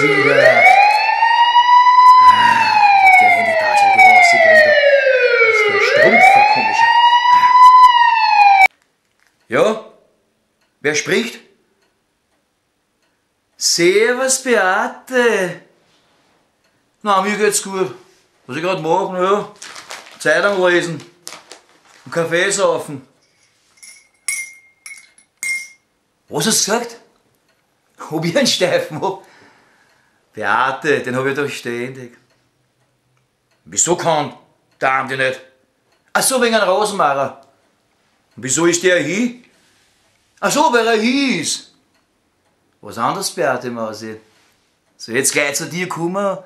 wieder. Ah, dass der Handytasche du rausgekriegt hat. Das ist der Strumpf, der komische. Ja? Wer spricht? Servus, Beate. Na, mir geht's gut. Was ich gerade mache, ja? Zeitung lesen. Und Kaffee saufen. Was hast du gesagt? Ob ich einen Steifen hab? Beate, den hab ich doch ständig. Wieso kann der Andi nicht? Ach so, wegen einem Rosenmarer. Wieso ist der hin? Ach so, weil er hin ist. Was anderes, Beate Mausi. Soll ich jetzt gleich zu dir kommen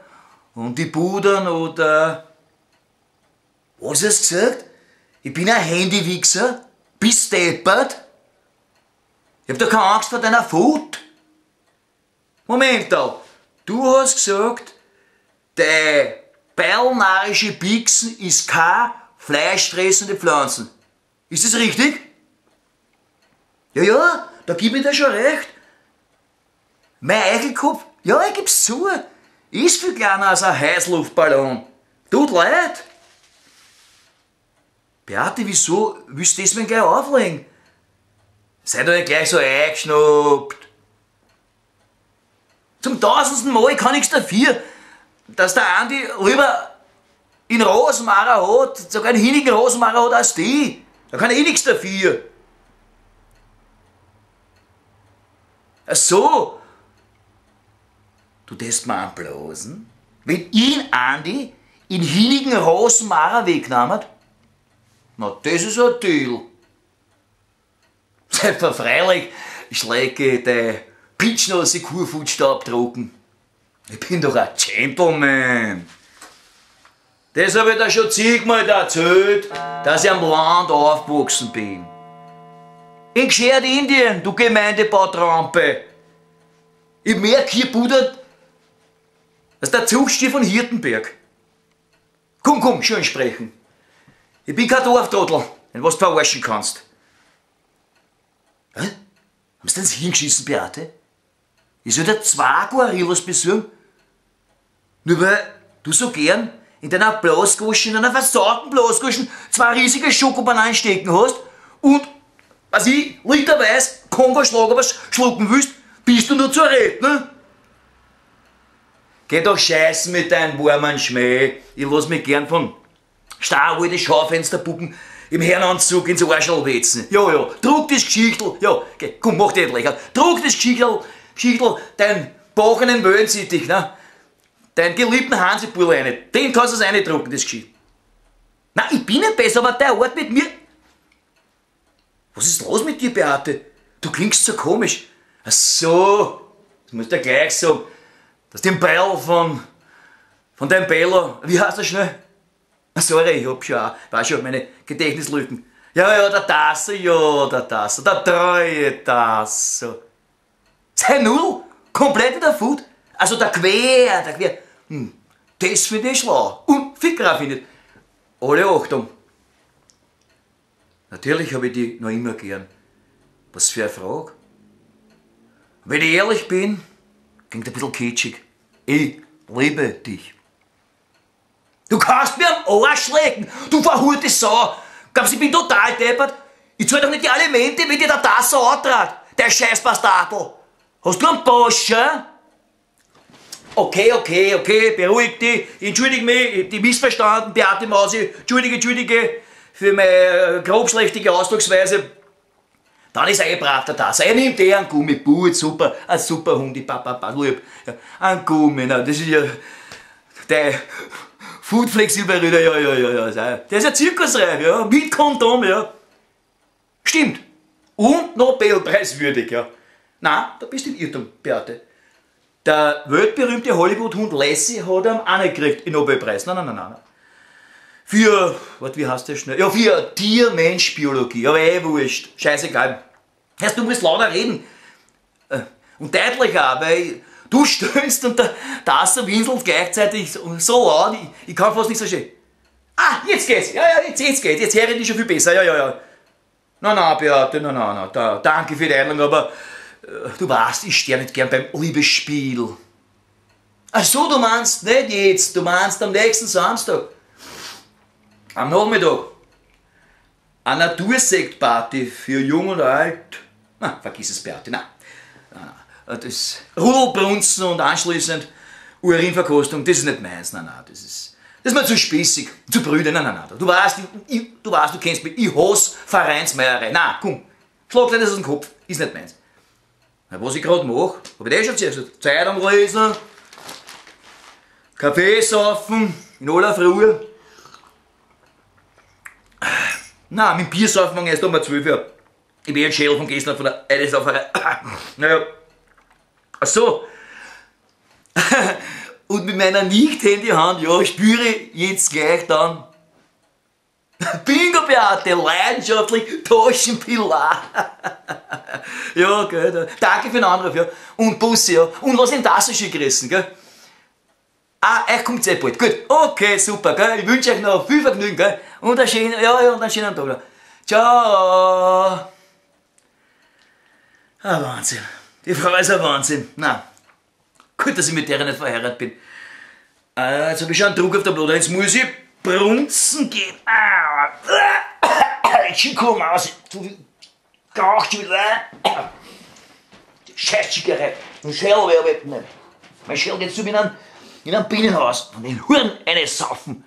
und die pudern oder... Was hast du gesagt? Ich bin ein Handywichser? Bist deppert? Ich hab doch keine Angst vor deiner Fut. Moment da, du hast gesagt, dein beilnarische Pixen ist keine fleischfressende Pflanzen. Ist das richtig? Ja, ja, da gib ich dir schon recht. Mein Eichelkopf, ja, ich geb's zu, ist viel kleiner als ein Heißluftballon. Tut leid. Beate, wieso willst du deswegen gleich auflegen? Sei doch nicht gleich so eingeschnappt. Zum 1000. Mal kann ich's dafür, dass der Andi lieber in Rosenmarer hat, sogar einen hinigen Rosenmarer hat als die. Da kann ich eh nichts dafür. Ach so. Du darfst mir anblasen, wenn ihn Andi in hinigen Rosenmarer weggenommen hat? Na, das ist ein Deal. Selbstverfreilich schläge ich die pitschnasse Kurfutstab trocken. Ich bin doch ein Gentleman. Das hab ich dir schon zigmal erzählt, dass ich am Land aufgewachsen bin. In Gschert, Indien, du Gemeindebaurampe. Ich merk hier pudert, das ist der Zugstier von Hirtenberg. Komm, komm, schön sprechen. Ich bin kein Dorftrottel, den was du verarschen kannst. Hä? Haben sie denn hingeschissen, Beate? Ich soll dir 2 Gorillas besuchen? Nur weil du so gern in deiner Blasgoschen, in deiner versauten Blasgoschen 2 riesige Schokobananen stecken hast und, was ich, literweise Kongo-Schlager was schlucken willst, bist du nur zu reden, ne? Geh doch scheißen mit deinem warmen Schmäh. Ich lass mich gern von starralte Schaufensterpuppen im Herrenanzug ins Arschl wetzen. Ja, ja, druck das Geschichtel, ja, geh, komm, mach dich nicht lächerlich. Druck das Geschichtel, dein bachenen Wellensittich, ne? Deinen geliebten Hansebul rein, den kannst du es reindrucken, das Geschichtel. Nein, ich bin nicht besser, aber der Ort mit mir... Was ist los mit dir, Beate? Du klingst so komisch. Ach so, das musst du ja gleich sagen, dass den Beil von deinem Bello, wie heißt das schnell? Sorry, ich hab schon auch, weiß schon, meine Gedächtnislücken. Ja, ja, der Tasso, ja, der Tasso, der treue Tasso. Sei Null, komplett in der Food. Also der Quer, der Quer. Hm, das finde ich schlau. Und Ficker finde ich. Alle Achtung. Natürlich hab ich die noch immer gern. Was für eine Frage. Wenn ich ehrlich bin, klingt ein bisschen kitschig. Ich liebe dich. Du kannst mir am Arsch lecken, du verhurte Sau. Glaubst du, ich bin total deppert? Ich zahl doch nicht die Alimente, wenn dir der Tasso antrat, der scheiß Bastardl. Hast du einen Poscher? Okay, okay, okay, beruhig dich, entschuldige mich, die missverstanden, Beate Mausi, entschuldige, entschuldige für meine grobschlächtige Ausdrucksweise. Dann ist er eh brav, der Tasso. Er nimmt eh einen Gummi, gut, super, ein super Hund, die Papa, lieb. Ja, ein Gummi, na, das ist ja der Foodflex-Silberrüder, ja, ja, ja, ja. Der ist ja zirkusreif, ja, mit Kondom, ja. Stimmt. Und Nobelpreiswürdig, ja. Nein, da bist du im Irrtum, Beate. Der weltberühmte Hollywood-Hund Lassie hat ihn auch nicht gekriegt, den Nobelpreis. Nein, nein, nein, nein. Für, warte, wie heißt das schnell? Ja, für Tier-Mensch-Biologie, aber eh wurscht, scheißegal. Heißt, du musst lauter reden. Und deutlicher auch, weil du stöhnst und der Tasso winselt gleichzeitig so laut, ich kann fast nicht so schön. Ah, jetzt geht's, ja, ja, jetzt geht's, jetzt höre ich dich schon viel besser, ja, ja, ja. Na, na, Beate, na, na, na, da, danke für die Einladung, aber du weißt, ich stehe nicht gern beim Liebesspiel. Ach so, du meinst nicht jetzt, du meinst am nächsten Samstag. Am Nachmittag. Eine Natursektparty für Jung und Alt. Na, vergiss es, Beate, nein. Das Rudelbrunzen und anschließend Urinverkostung, das ist nicht meins, nein, nein, das ist mir zu spießig, zu prüde, nein, nein, nein. Du weißt, du kennst mich, ich hasse Vereinsmeierei. Nein, komm, schlag dir das aus dem Kopf, ist nicht meins. Na, was ich gerade mache, hab ich dir schon erzählt. Zeitung lesen, Kaffee saufen, in aller Früh. Nein, mit dem Bier saufen erst um 12 Uhr. Ich bin ein Schädel von gestern von der Eidesauferei. Naja. Ach so. Und mit meiner Nicht-Handy-Hand, ja, spüre ich jetzt gleich dann. Bingo, Beate, leidenschaftlich, Taschenpilar. Ja, gell. Danke für den Anruf, ja. Und Bussi, ja. Und lass ihn Tasse schön gerissen, gell. Ah, euch kommt's eh bald. Gut, okay, super, gell. Ich wünsche euch noch viel Vergnügen, gell. Und einen schönen, ja, ja, und einen schönen Tag noch. Ciao. Ah, Wahnsinn. Die Frau ist ein Wahnsinn. Na, gut, dass ich mit der nicht verheiratet bin. Jetzt hab ich schon einen Druck auf der Blut. Jetzt muss ich brunzen gehen. Ah, Chico Maus. Zu viel geraucht schon wieder. Scheiß Schickerei. Und Schäl wäre nicht. Mein Schäl geht zu mir in ein Bienenhaus und den Huren eine saufen.